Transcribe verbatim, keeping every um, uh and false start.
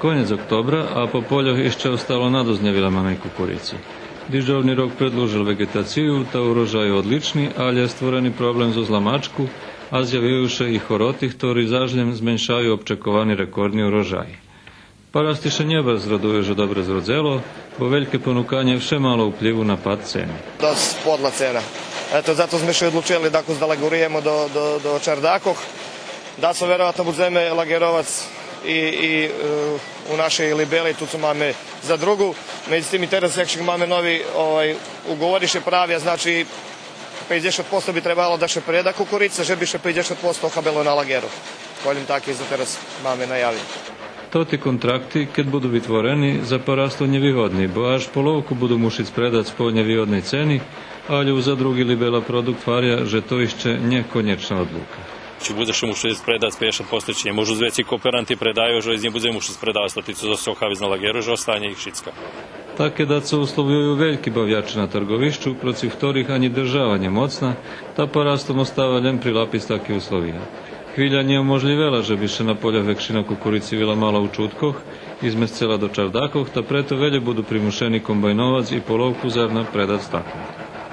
Конєц октобра, а по польох ище остало надосц нєвилеманей кукурици. Дижджовни рок предлужел веґетацию, та урожай одлични, алє створени проблем зоз ламачку, а зявюю ше и хороти, хтори заш лєм зменшаю обчековани рекордни урожай. Парасти ше нє барз радую же добре зродзело, бо вельке понуканє вше мало уплїву на пад цени. Досц подла цена. Ето, зато зме ше одлучели да кус да лагеруєме до, до, до чардакох. Да, со вероватно будземе лагеровац и, и, е, у нашей либели, ту цо маме за другу. Медзитим и тераз, як шик, маме нови, овай, уговори ше правя, значи, пейдзешат посто би требало да ше преда кукурица, же би ше пейдзешат посто охабело на лагеру. Колєм таки за тераз маме наяви. Тоти контракти, кед буду витворени, за параство нєвигодни, бо аж половку буду мушиц предац по нєвигодней цени, алє у задруги Либела Продукт гваря же то ище нє конєчна одлука. Чи будзеш мушиц предац пейдзешат посто, чи нє? Можу вецей кооперанти предаю, же нє будзе мушиц предавац, та ти цо зоставиш на лагеру, же останє их шицка. Таке дацо условюю вельки бавяче на тарґовищу, процив хторих анї держава нє моцна, та парастом остава лєм прилапиц таки условия. Хвиля нє уможлївела же би ше на польох векшина кукурици виламала у чуткох и змесцела до чардакох, та прето велє буду примушени комбайновац и половку зарна предац таку.